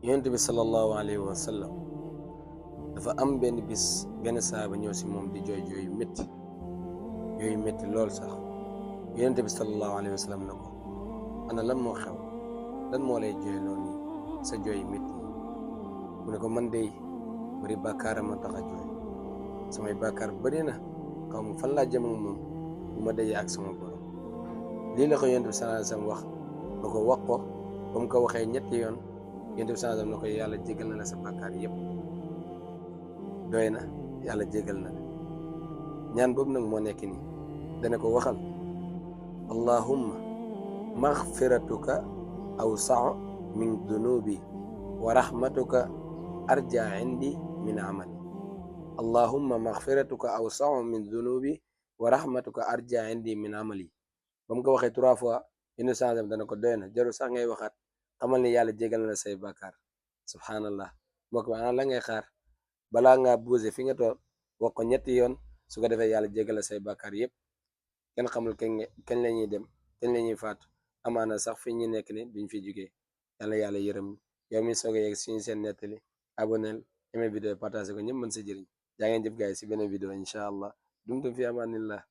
yonent bi sallallahu alayhi wa sallam dafa am benn bis benn saaba ñëw si moom di jooy jooy yu métti lool sax yonent bi sallallahu alayhi wa sallam na ko ana lan moo xew lan moo lay jooy lool nii sa jooy métti yi mu ne ko man de bari bàkkaar ma tax a jooy samay bàkkaar bëri na xaw ma fan laa jëm ak moom bu ma dajee ak sama borom lii la ko yonent bi sallallahu alayhi wa sallam wax na ko wax ko ba mu ko waxee ñetti yoon yonent bi sallallahu alayhi wa sallam na ko yàlla jégal na la sa bàkkaar yépp doy na yàlla jégal na la ñaan boobu nag moo nekk nii dana ko waxal allahumma maghfiratuka awsa'u min dunubi wa rahmatuka arja indi min amali allahumma maghfiratuka awsa'u min dunubi wa rahmatuka arja indi min amali ba mu ko waxee 3 fois yonent sallallahu dana ko doy na jarul sax ngay waxaat xamal ni yàlla jégal na la say bàkkaar subhanallah moo ko ana la ngay xaar balaa ngaa bougé fi nga toog wax ko ñetti yoon su ko defee yàlla jégal la say bàkkaar yépp kenn xamul kañ la ñuy dem kañ la ñuy faatu amaana sax fi ñu nekk ni duñ fi jugee yàlla yërëm yow mi soog a yegg suñu seen nettali aboneel aimé vidéo partagé ko ñëpp mën sa jëriñ jaa ngeen jëf gaay si beneen vidéo incha allah dumtum fi amanillah